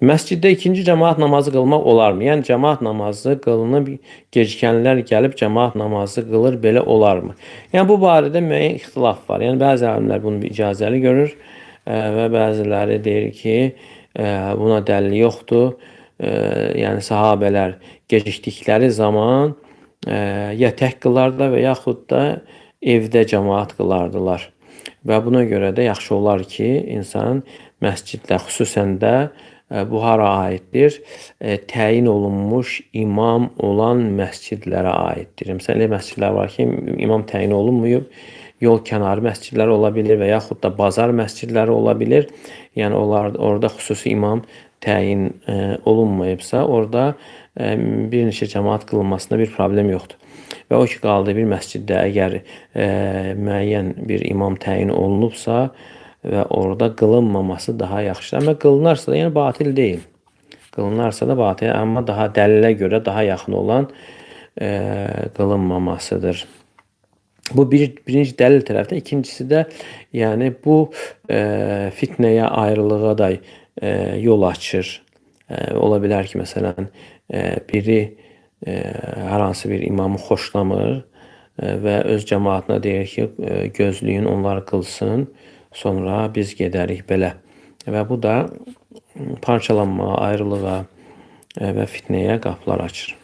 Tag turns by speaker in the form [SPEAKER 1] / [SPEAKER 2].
[SPEAKER 1] Məsciddə ikinci cəmaat namazı qılmaq olarmı? Yəni cəmaat namazı qılınıb, gecikənlər gəlib cəmaat namazı qılır, belə olarmı? Yəni bu barədə müəyyən ixtilaf var. Yəni bəzi alimlər bunu bir icazəli görür və bəziləri deyir ki, buna dəlil yoxdur. Yəni sahabələr gecikdikləri zaman ya tək qılardılar və yaxud da evdə cəmaat qılardılar. Və buna görə də yaxşı olar ki, insan məsciddə, xüsusən də bu hara aiddir? Təyin olunmuş imam olan məscidlərə aiddir. Məsələn, elə məscidlər var ki, imam təyin olunmayıb, yol kənarı məscidlər ola bilər və yaxud da bazar məscidləri ola bilər. Yəni onlar orada xüsusi imam təyin olunmayıbsa, orada bir neçə cəmaat qılınmasında bir problem yoxdur. Və o ki qaldı bir məsciddə əgər müəyyən bir imam təyin olunubsa və orada qılınmaması daha yaxşıdır. Amma qılınarsa da yəni batil deyil. Qılınarsa da batil, amma daha dəlilə görə daha yaxın olan qılınmamasıdır. Bu birinci dəlil tərəfdən, ikincisi də yəni bu fitnəyə, ayrılığa da yol açır. Ola bilər ki, məsələn, biri hər hansı bir imamı xoşlamır və öz cəmaatına deyir ki, gözləyin, onlar qılsın, sonra biz gedərik belə. Və bu da parçalanma, ayrılığa və fitnəyə qapılar açır.